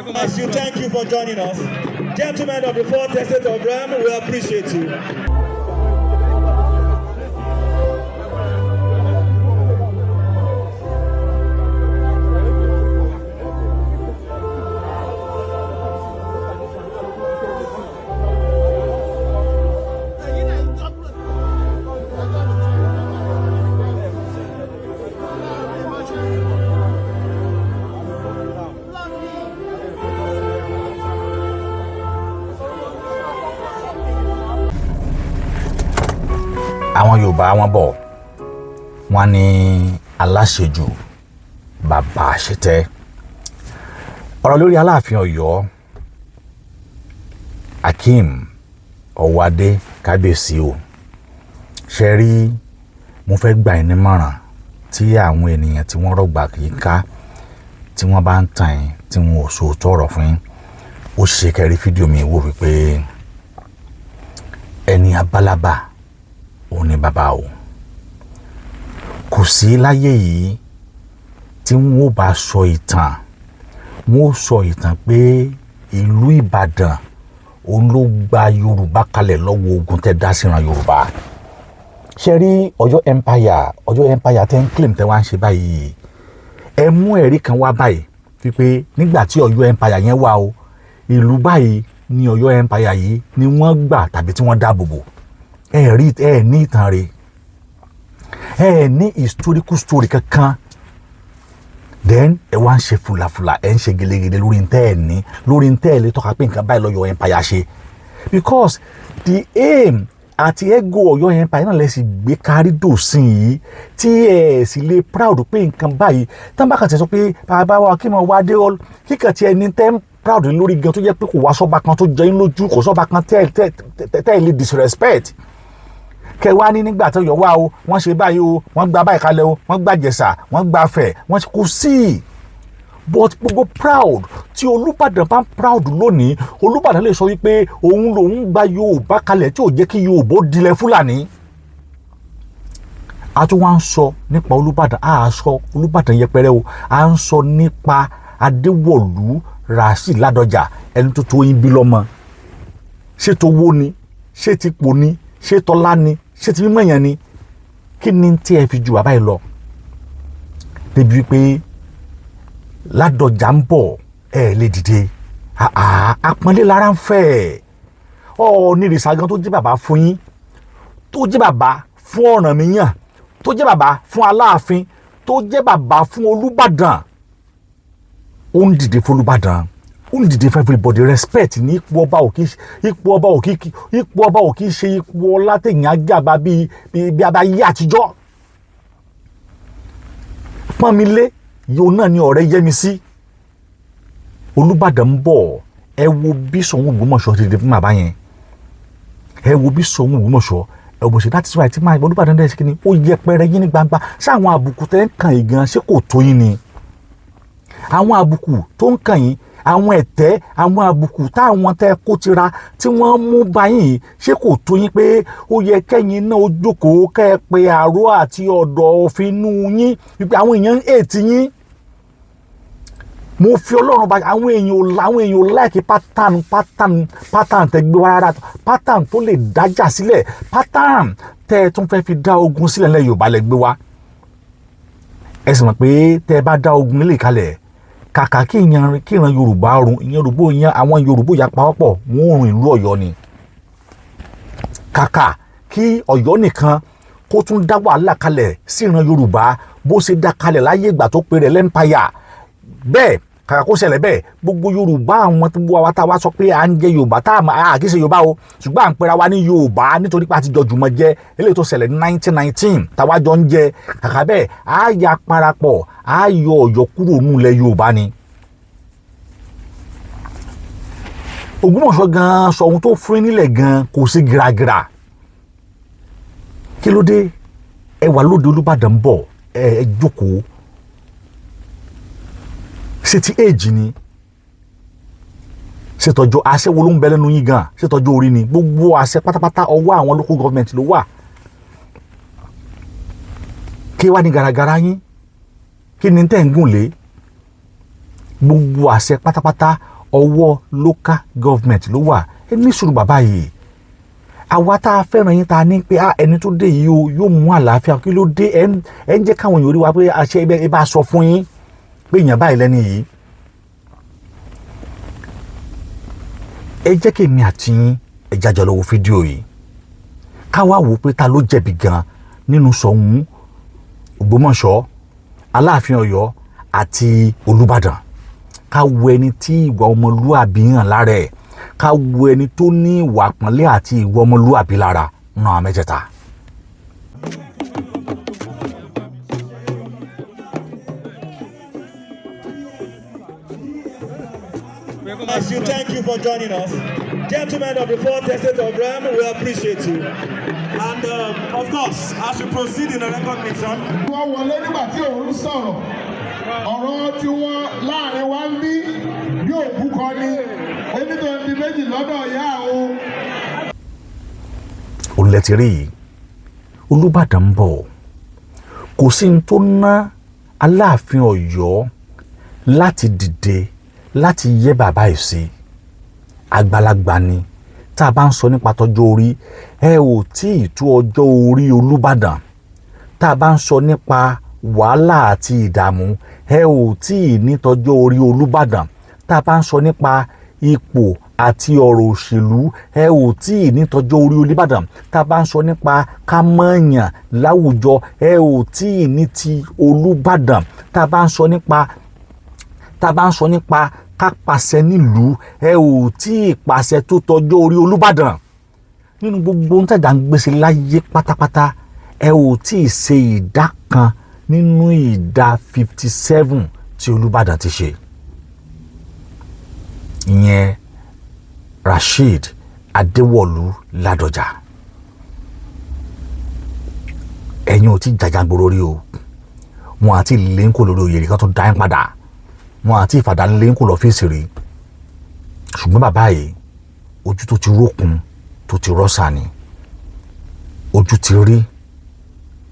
Bless you. Thank you for joining us. Gentlemen of the fourth estate of Realm, we appreciate you. Àwọn Yorùbá, wọn bọ̀, wọ́n ní aláṣejù bàbá àṣetẹ. Ọ̀rọ̀ lórí Aláàfin Ọ̀yọ́, Akeem Ọwọ́adé, kábíyèsí o. Ṣe rí, mo fẹ́ gbà yín nímọ̀ràn. Tí àwọn ènìyàn tí wọ́n rọ̀gbà yìí ká, tí wọ́n bá ń tàn yín, tí wọn ò sòótọ́ ọ̀rọ̀ fún yín, ó ṣe kẹrí fídíò mi wò wípé ẹni abálábà òun ni bàbá o. Kò sí láyé yìí tí wọn ò bá sọ ìtàn, wọn ò sọ ìtàn pé ìlú Ìbàdàn òun ló gba Yorùbá kalẹ̀ lọ́wọ́ ogun tẹ́ dá síran Yorùbá. Ṣe rí Ọ̀yọ́ Empire, Ọ̀yọ́ Empire tẹ́ ń claim, tẹ́ wá ń ṣe báyìí, ẹ mú ẹ̀rí kan wá báyìí wípé nígbà tí Ọ̀yọ́ Empire yẹn wà o, ìlú báyìí ní Ọ̀yọ́ Empire yìí ni wọ́n gbà tàbí tí wọ́n dáàbò bò. Ẹ rí, ẹ ní ìtàn rẹ̀, ẹ ní historical story kankan. Then ẹ wá ń ṣe fùlàfùlà, ẹ ń ṣe gelegele lórí ntẹ́ ẹ ní, lórí ntẹ́ ẹ lè tọ́ka pé nǹkan báyìí lọ́yọ̀ Empire ṣe, because the aim àti ego Ọ̀yọ́ Empire náà lè sì gbé kárí dòsìn yìí, tí ẹ sì lè proud pé nǹkan báyìí tán bá kàn ti sọ pé bàbá wa kí mo wá dé ọ kíkàn tí ẹni tẹ́ ń proud lórí gan, tó jẹ́ pé kò wá sọ́ba kan tó jẹ́ yín lójú, kò sọ́ba kan tẹ́ tẹ́ ẹ lè disrespect. Kẹ wá ní nígbà tó yọ wá o, wọ́n ṣe báyìí o, wọ́n gba báyìí kalẹ̀ o, wọ́n gba Jẹ̀ṣà, wọ́n gba Ifẹ̀, wọ́n kò sí. But gbogbo proud tí Olúbàdàn bá ń proud lónìí, Olúbàdàn lè sọ wípé òun lòun gba Yorùbá kalẹ̀ tí ò jẹ́ kí Yorùbá ó dilẹ̀ Fúlàní. A tún wá ń sọ nípa Olúbàdàn, a sọ Olúbàdàn yẹpẹrẹ o. A ń sọ nípa Adéwọ̀lú Rasheed Ládọjà, ẹni tó tó yín bí lọ́mọ. Ṣé tó wó ni? Ṣé tipò ni? Ṣé tọ́lá ni? Ṣé ti mímọ̀ yẹn ni? Kí ni tí ẹ fi ju bàbá yìí lọ débi wípé Ládọjà ń bọ̀, ẹ lè dìde? Àpọ́nlé lára ń fẹ́ ọ ní ìrìsà gan tó jẹ́ bàbá fún yín, tó jẹ́ bàbá fún Ọ̀rànmíyàn, tó jẹ́ bàbá fún Aláàfin, tó jẹ́ bàbá fún Olúbàdàn. Ó ń dìde fún Olúbàdàn, ó ń dìde fún everybody. Respect ní ipò ọba ò kì í, ipò ọba ò kì í, ipò ọba ò kì í ṣe ipò ọlá tẹ̀yìn ajába bíi bí abayé àtijọ́. Pọ́nmilé yóò náà ní ọ̀rẹ́ yẹ́mi sí. Olúbàdàn ń bọ̀. Ẹ wo bí Ṣọ̀ún Ògbómọ̀ṣọ́ ti dìde fún bàbá yẹn. Ẹ wo bí Ṣọ̀ún Ògbómọ̀ṣọ́, ẹ wò ṣe. That is why tí máa Olúbàdàn dẹ̀ ṣe kí ni, ó yẹpẹrẹ yín ní gbangba. Ṣé àwọn àbùkù tẹ́ ń kàn yín gan, ṣé kò tó yín ni? Àwọn àbùkù tó ń kàn yín, àwọn ẹ̀tẹ́, àwọn àbùkù táwọn tẹ́ kó tira tí wọ́n mú báyìí, ṣé kò tó yín pé ó yẹ kẹ́yìn náà ó jókòó, kẹ́ ẹ pe àrò àti ọ̀dọ̀ òfin inú yín wípé àwọn èèyàn ń ètí yín? Mo fi Ọlọ́run bá, àwọn èèyàn ò like pattern tẹ́ gbé wá rárá. Pattern tó lè dájà sílẹ̀, pattern tẹ́ ẹ tún fẹ́ fi dá ogun sílẹ̀ lẹ́yìn Yorùbá lẹ gbé wá. Ẹ sì mọ̀ pé tẹ́ ẹ bá dá ogun nílé kalẹ̀, kàkà kí ìyan kí ìran Yorùbá run, ìyẹn Yorùbá ìyẹn àwọn Yorùbá ya pawọ́pọ̀, wọ́n run ìlú Ọ̀yọ́ ni. Kàkà kí Ọ̀yọ́ nìkan kó tún dá wàhálà kalẹ̀ sí ìran Yorùbá, bó ṣe dá kalẹ̀ láyé ìgbà tó pe rẹ̀ l' empire bẹ́ẹ̀, kàkà kó ṣẹlẹ̀ bẹ́ẹ̀, gbogbo Yorùbá, àwọn tó wá tá a wá sọ pé à ń jẹ Yorùbá, tá a kì í ṣe Yorùbá o, ṣùgbọ́n à ń pera wa ní Yorùbá nítorí pé a ti jọ jùmọ̀ jẹ eléyìí tó ṣẹlẹ̀ ní 1919, táwa jọ ń jẹ, kàkà bẹ́ẹ̀, á ya parapọ̀, á yọ Ọ̀yọ́ kúrò nílẹ̀ Yorùbá ni. Ògbómọ̀ṣọ́ gan-an sọ ohun tó fún nílẹ̀ gan kò sí gíragíra. Kí ló dé? Ẹ wà lóde, Olúbàdàn ń bọ̀, ẹ jókòó. Ṣé ti éèjì ni? Ṣètọ́jú àṣẹ wo ló ń bẹ lẹ́nu yín gan? Ṣètọ́jú orí ni? Gbogbo àṣẹ pátápátá, ọwọ́ àwọn local government ló wà. Kí wá ní garagara yín? Kí ni tẹ́ ń gùn lé? Gbogbo àṣẹ pátápátá, ọwọ́ local government ló wà. Ẹ ní sùúrù, bàbá yìí. Àwa tá a fẹ́ràn yín, tá a ní pé ẹni tó dé yìí o, yóò mú àlàáfíà. Kí ló dé ẹ ń jẹ́ káwọn èèyàn rí wa pé àṣẹ ẹ bá sọ fún yín pé èèyàn báyìí lẹ́ni yìí? Ẹ jẹ́ kí èmi àti yín, ẹ jájọ lọ wo fídíò yìí, ká wá wò ó pé ta ló jẹ̀bi gan nínú Ṣọ̀ún Ògbómọ̀ṣọ́, Aláàfin Ọ̀yọ́ àti Olúbàdàn. Ká wo ẹni tí ìwà ọmọlúàbí hàn lára ẹ̀, ká wo ẹni tó ní ìwà àpọ́nlé àti ìwà ọmọlúàbí lára nínú àwọn mẹ́tẹ̀ẹ̀ta. Bless you. Thank you for joining us. Gentlemen of the fourth estate of Rem, we appreciate you. And of course, as we proceed in the recognition, Wọ́n wọlé nígbà tí òun sọ̀rọ̀ ọ̀rọ̀ tí wọ́n láàrin wa ń bí bí òkú kọ́ ni onítọ̀hún di méjì lọ́dọ̀ ìyá òun. Olùlẹ̀tìrí yìí, Olúbàdàn ń bọ̀. Kò sí ní tó ná Aláàfin Ọ̀yọ́ láti dìde láti yẹ bàbá yìí sí. Àgbàlagbà ni. Tá a bá ń sọ nípa tọjọ́ orí, ẹ ò tí ì tó ọjọ́ orí Olúbàdàn. Tá a bá ń sọ nípa wàhálà àti ìdààmú, ẹ ò tí ì ní tọjọ́ orí Olúbàdàn. Tá a bá ń sọ nípa ipò àti ọ̀rọ̀ òṣèlú, ẹ ò tí ì ní tọjọ́ orí Olúbàdàn. Tá a bá ń sọ nípa kámọ́ọ̀yàn láwùjọ, ẹ ò tí ì ní ti Olúbàdàn. Tá a bá ń sọ nípa ká pàṣẹ nílùú, ẹ ò tí ì pàṣẹ tó tọjọ́ orí Olúbàdàn. Nínú gbogbo ohun tẹ̀dá ń gbèsè láyé pátápátá, ẹ ò tí ì ṣe ìdá kan nínú ìdá 57 tí Olúbàdàn ti ṣe. Ìyẹn Rasheed Adéwọ̀lú Ládọjà, ẹ̀yin ò tí jàjàgboro rí o. Wọn àti lẹ́ńkò lórí oyè rí kan tó dá yín padà, wọn àti ìfàdà lẹ́ńkò lọ́fíìsì rí. Ṣùgbọ́n bàbá yìí, ojú tó ti rókun, tó ti rọ́ṣà ni, ojú ti rí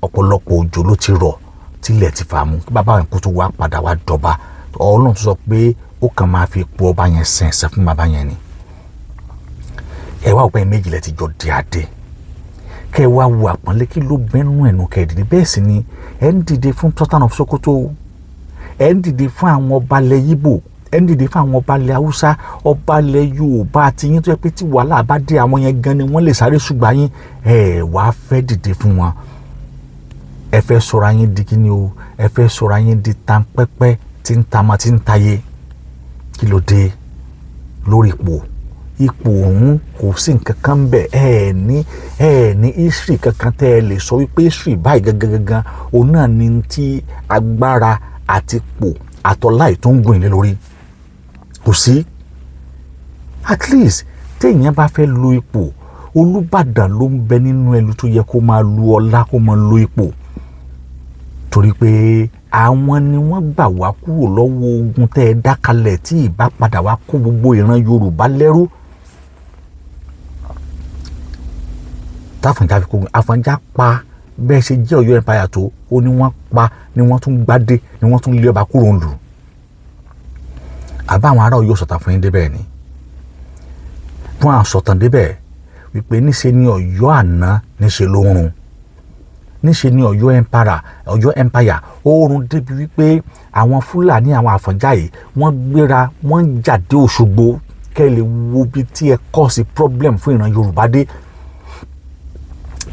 ọ̀pọ̀lọpọ̀ òjò ló ti rọ̀ tílẹ̀ ti fà mú kí bàbá yẹn kó tó wá padà wá dọba. Ọlọ́run tó sọ pé ó kàn máa fi ipò ọba yẹn sìn ẹ̀sẹ̀ fún bàbá yẹn ni. Ẹ wá òpin méjì lẹ ti jọ di adé, kẹ ẹ wá wo àpọ́nlé, kí ló bẹ́nu ẹ̀nu kẹ ẹ dìde? Bẹ́ẹ̀ sì ni ẹ ń dìde fún Sultan of Sokoto, ẹ ń dìde fún àwọn ọba ilẹ̀ Yíbò, ẹ ń dìde fún àwọn ọba ilẹ̀ Haúsá. Ọba ilẹ̀ Yorùbá àti yín tó yẹ pé tí wàhálà bá dé, àwọn yẹn gan ni wọ́n lè sáré ṣùgbọ́n yín, ẹ wàá fẹ́ dìde fún wọn. Ẹ fẹ́ sọra yín di kíni o? Ẹ fẹ́ sọra yín di tanpẹ́pẹ́ tí ń tamọ́, tí ń tayé. Kí ló dé lórí ipò ọ̀hún? Kò sí nǹkan kan bẹ̀. Ẹ ní history kankan tẹ́ ẹ lè sọ wípé history báyìí gangan gangan òun náà ni ti agbára àti ipò àtọ́láì tó ń gùn ilé lórí. Kò sí. At least, téèyàn bá fẹ́ lo ipò, Olúbàdàn ló ń bẹ nínú ẹlú tó yẹ kó máa lu ọlá, kó máa lo ipò, torí pé àwọn ni wọ́n gbà wá kúrò lọ́wọ́ ogun tẹ́ ẹ dá kalẹ̀ tí ìbá padà wá kó gbogbo ìran Yorùbá lẹ́rú. Táfọ̀njá fi kógun Àfọ̀njá pa bẹ́ẹ̀ ṣe jẹ́ Ọ̀yọ́ empire tó ó ní wọ́n pa ni wọ́n tún gbádé ni wọ́n tún lé ọba kúrò ń lù. Àbá àwọn ará Ọ̀yọ́ sọ̀tàn fún yín débẹ̀ ni wọ́n á sọ̀tàn débẹ̀ wípé níṣe ni Ọ̀yọ́ àná, níṣe ló ń run, níṣe ni Ọ̀yọ́ empire, Ọ̀yọ́ empire ó run débi wípé àwọn Fúlàní, àwọn Àfọ̀njá yìí, wọ́n gbéra, wọ́n ń jáde Òṣogbo. Kẹ́ ẹ lè wo bí tí ẹ cause problem fún ìran Yorùbá dé,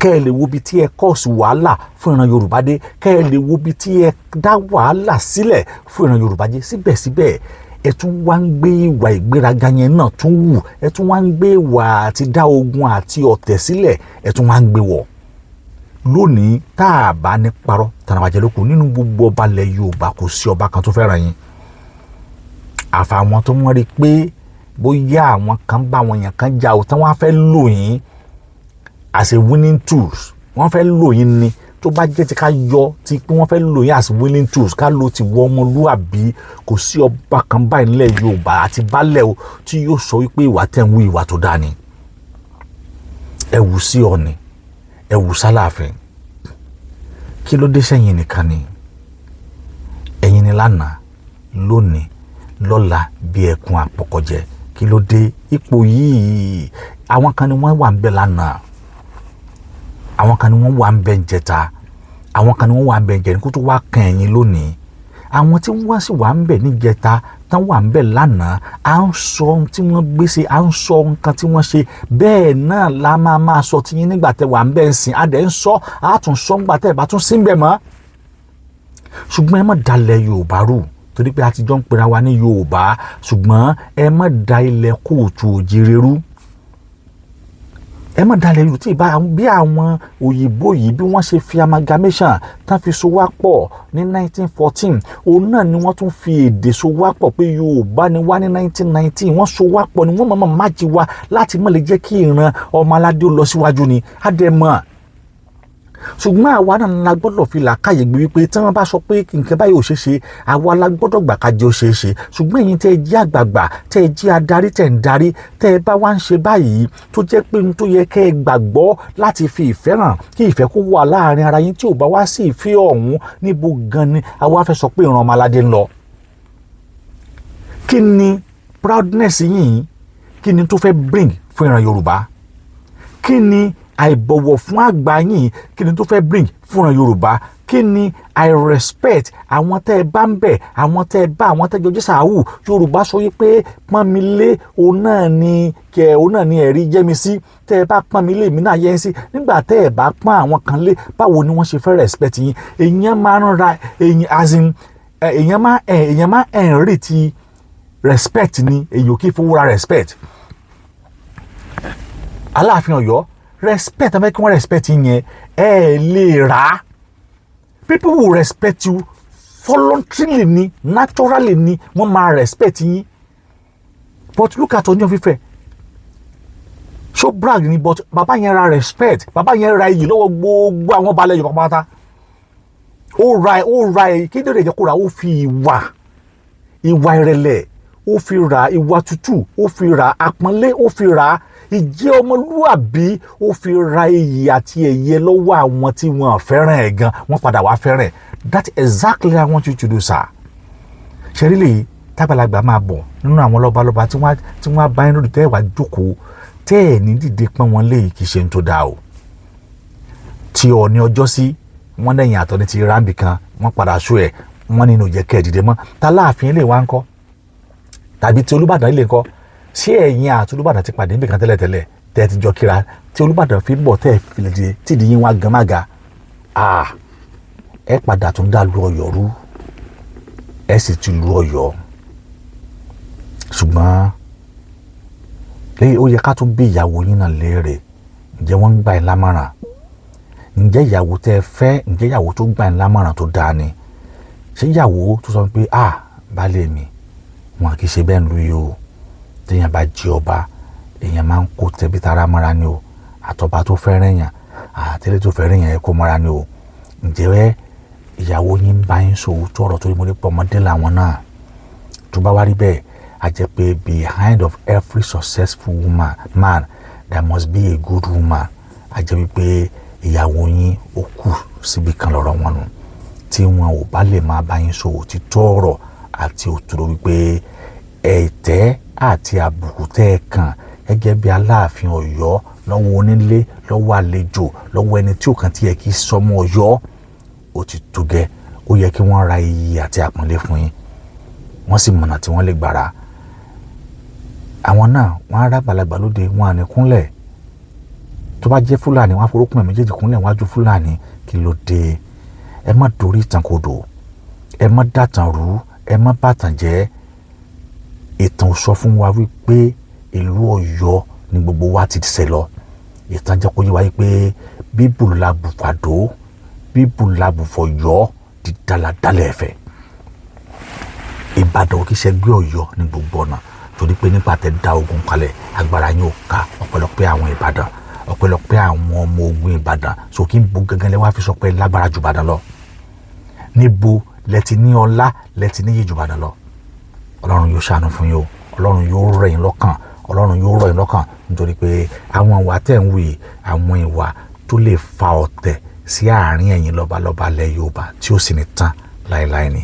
kẹ́ ẹ lè wo bí tí ẹ cause wàhálà fún ìran Yorùbá dé, kẹ́ ẹ lè wo bí tí ẹ dá wàhálà sílẹ̀ fún ìran Yorùbá dé. Síbẹ̀síbẹ̀, ẹ tún wá ń gbé ìwà ìgbéraga yẹn náà tún wù, ẹ tún wá ń gbé ìwà àti dá ogun àti ọ̀tẹ̀ sílẹ̀, ẹ tún wá ń gbé wọ̀ lónìí. Tá a bá ní parọ́ tànàbàjẹ́ ló kù nínú gbogbo ọba ilẹ̀ Yorùbá. Kò sí ọba kan tó fẹ́ràn yín, àfàwọn tó wọ́n rí i pé bóyá àwọn kan bá àwọn èèyàn kan jà ó, tí wọ́n á fẹ́ lò yín as a winning tools. Wọ́n fẹ́ lò yín ni. Tó bá jẹ́ ti ká yọ ti pé wọ́n fẹ́ lò yín as winning tools, ká lò ti wọ ọmọlúàbí, kò sí ọba kan báyìí nílẹ̀ Yorùbá àti baálẹ̀ o tí yóò sọ wípé ìwà tẹ̀ ń wú, ìwà tó dáa ni. Ẹ wù sí Ọ̀ọ̀ni, ẹ wù sálàáfin. Kí ló dé sẹ́yìn nìkan ni? Ẹ̀yin ni lánàá, lónìí, Lọ́la bí ẹkùn àpọ̀kọ̀jẹ, kí ló dé? Ipò yìí, àwọn kan ni wọ́n wà ń bẹ lánàá, àwọn kan ni wọ́n wà ń bẹ jẹta, àwọn kan ni wọ́n wà ń bẹ jẹrin, kó tó wá kàn ẹ̀yìn lónìí. Àwọn tí wọ́n sì wà ń bẹ níjẹta, tán wà ń bẹ lánàá, à ń sọ ohun tí wọ́n gbé ṣe, à ń sọ nǹkan tí wọ́n ṣe. Bẹ́ẹ̀ náà la máa máa sọ tiyín nígbà tẹ́ wà ń bẹ ń sìn. A dẹ̀ ń sọ, a tún sọ ńgbà tẹ́ ẹ̀ bá tún sí ń bẹ̀ mọ́. Ṣùgbọ́n ẹ má dalẹ̀ Yorùbá rú, torí pé a ti jọ ń pera wa ní Yorùbá. Ṣùgbọ́n ẹ má da ilẹ̀ káàárọ̀ oòjíire rú, ẹ má dalẹ̀ Yorùbá. Tí ìbá bí àwọn òyìnbó yìí, bí wọ́n ṣe fi amalgamation tán fi so wá pọ̀ ní 1914, òun náà ni wọ́n tún fi èdè so wá pọ̀ pé Yorùbá ni wá ní 1919. Wọ́n so wá pọ̀ ni, wọ́n mọ̀ọ́mọ̀ májì wa láti má lè jẹ́ kí ìran ọmọ aládé ó lọ síwájú ni. Á dẹ̀ mọ̀, ṣùgbọ́n àwa náà la gbọ́dọ̀ fi làákàyè gbé wípé tí wọ́n bá sọ pé nǹkan báyìí ò ṣeé ṣe, àwa la gbọ́dọ̀ gbà ká jẹ́ ó ṣeé ṣe. Ṣùgbọ́n ẹ̀yin tẹ́ ẹ jẹ́ àgbààgbà, tẹ́ ẹ jẹ́ adarí, tẹ́ ń darí, tẹ́ ẹ bá wá ń ṣe báyìí, tó jẹ́ pé n tó yẹ kẹ́ ẹ gbàgbọ́ láti fi ìfẹ́ hàn, kí ìfẹ́ kó wà láàrin ara yín, tí ò bá wá sí ìfẹ́ ọ̀hún, níbo gan ni àwa fẹ́ sọ pé ìran ọmọ aládé ń lọ? Kí ni proudness yìí? Kí ni tó fẹ́ bring fún ìran Yorùbá? Kí ni àìbọ̀wọ̀ fún àgbà yín? Kí ni tó fẹ́ bring fúnra Yorùbá? Kí ni àìrespect àwọn tẹ́ ẹ bá ń bẹ̀, àwọn tẹ́ ẹ bá, àwọn tẹ́ jọjú sàáwù? Yorùbá sọ wípé pọ́n mi lé, òun náà ni kẹ, òun náà ni ẹ̀rí jẹ́ mi sí. Tẹ́ ẹ bá pọ́n mi lé, èmi náà yẹ ẹ́ sí. Nígbà tẹ́ ẹ bá pọ́n àwọn kan lé, báwo ni wọ́n ṣe fẹ́ respect yín? Èèyàn máa ń ra èèyàn, as in, èèyàn máa ń rí ti respect ni. Èèyàn kì í fowó ra respect. Aláàfin Ọ̀yọ́, respect afẹ́ kí wọ́n respect yín yẹn, ẹ lè rà á. People will respect you voluntarily ni, naturally ni wọ́n máa respect yín. But look at Ọọ̀ni of Ifẹ̀. So brag ni, but bàbá yẹn ra respect, bàbá yẹn ra iyì lọ́wọ́ gbogbo àwọn balẹ̀ Yorùbá pátá. Ó ra iyì. Kí ló dé jẹ́ kó ra? Ó fi ìwà ìrẹ̀lẹ̀, ó fi ra ìwà tútù, ó fi ra àpọ́nlé, ó fi ra ìjẹ́ ọmọlúàbí, ó fi ra iyì àti ẹ̀yẹ lọ́wọ́ àwọn tí wọ́n fẹ́ràn ẹ̀ gan, wọ́n padà wá fẹ́ràn ẹ̀. That exactly I want you to do, sir. Ṣẹ́rí lè tágbàlagbà máa bọ̀ nínú àwọn lọ́balọ́ba tí wọ́n bá yín lórí, tẹ́ ẹ̀ wá jókòó, tẹ́ ẹ̀ ní dìde pọ́n wọn léyìí, kì í ṣe ń tó dáa o. Tí ọ ní ọjọ́ sí wọ́n lẹ́yìn àtọ́ ní ti rámbì kan, wọ́n padà sọ ẹ̀, wọ́n nínú jẹ́ kẹ́ ẹ̀ dìde mọ́. Ta láàfin ilé wa ń kọ́, tàbí tí Olúbàdàn ilé ń kọ́? Ṣé ẹ̀yin àti Olúbàdàn ti pàdé níbìkan tẹ́lẹ̀tẹ́lẹ̀, tẹ́ ẹ ti jọ kíra, tí Olúbàdàn fi ń bọ̀, tẹ́ ẹ fi lè dìde, tí ìdí yín wá gan má ga? Ẹ padà tún dá lu Ọ̀yọ́ rú, ẹ sì ti lu Ọ̀yọ́. Ṣùgbọ́n lẹ́yìn, ó yẹ ká tún bí ìyàwó yín náà léèrè: ǹjẹ́ wọ́n ń gbà yín lámọ̀ràn? Ǹjẹ́ ìyàwó tẹ́ ẹ fẹ́, ǹjẹ́ ìyàwó tó gbà yín lámọ̀ràn tó dáa ni? Ṣé ìyàwó tó sọ pé, "Ah, baálé mi, wọn kì í ṣe bẹ́ẹ̀ ń lu yìí o. Téèyàn bá jí ọba, èèyàn máa ń kó tẹbí tará mọ́ra ni o. Àtọba tó fẹ́ràn èèyàn, àtẹlẹ́ tó fẹ́ràn èèyàn, ẹ kó mọ́ra ni o." Ǹjẹ́ ìyàwó yín bá yín sọ òótọ́ ọ̀rọ̀? Torí mo ní pé ọmọdé làwọn náà. Tó bá wá rí bẹ́ẹ̀, a jẹ́ pé behind of every successful woman, man, there must be a good woman. A jẹ́ wípé ìyàwó yín, ó kù síbi kan lọ́rọ̀ wọn nù, tí wọn ò bá lè máa bá yín sọ òtítọ́ ọ̀rọ̀ àti òtúrò wípé ẹ̀tẹ́ àti àbùkù tẹ́ ẹ kàn gẹ́gẹ́ bí Aláàfin Ọ̀yọ́ lọ́wọ́ onílé, lọ́wọ́ àlejò, lọ́wọ́ ẹni tí ò kàn tiẹ̀ kí sọmọ Ọ̀yọ́, ó ti tó gẹ́. Ó yẹ kí wọ́n ra iyì àti àpọ́nlé fún yín. Wọ́n sì mọ̀nà tí wọ́n lè gbàrà. Àwọn náà, wọ́n á rágbàlagbà lóde, wọn à ní kúnlẹ̀. Tó bá jẹ́ Fúlàní, wọ́n á forókùn ẹ̀ méjèèjì kúnlẹ̀ wájú Fúlàní. Kí ló dé? Ẹ má dorí ìtàn kodò, ẹ má dàtàn rú, ẹ má bàtàn jẹ́. Ìtàn ò sọ fún wa wípé ìlú Ọ̀yọ́ ni gbogbo wa ti ṣẹ̀ lọ. Ìtàn jẹ́ kó yé wa wípé bíbù la bùfàdó, bíbù la bùfọ̀yọ́, dídáládálẹ̀ ẹ̀fẹ̀. Ìbàdàn ò kì í ṣẹgbẹ́ Ọ̀yọ́ ní gbogbo ọ̀nà, torí pé nípa tẹ da ogun kalẹ̀, agbára yín ò ká. Ọpẹ́lọpẹ́ àwọn Ìbàdàn, ọpẹ́lọpẹ́ àwọn ọmọ ogun Ìbàdàn sókè ń bo gangan lẹ wá fi sọ pé lágbára ju Ìbàdàn lọ. Níbo lẹ ti ní ọlá, lẹ ti níyì ju Ìbàdàn lọ? Ọlọ́run yóò ṣàánú fún yín o. Ọlọ́run yóò rọ̀ yín lọ́kàn. Ọlọ́run yóò rọ̀ yín lọ́kàn, nítorí pé àwọn ìwà tẹ̀ ń wù yìí, àwọn ìwà tó lè fa ọ̀tẹ̀ sí àárín ẹ̀yin lọ́balọ́ba lẹ̀ Yorùbá tí ó sì ní tán láéláé ni.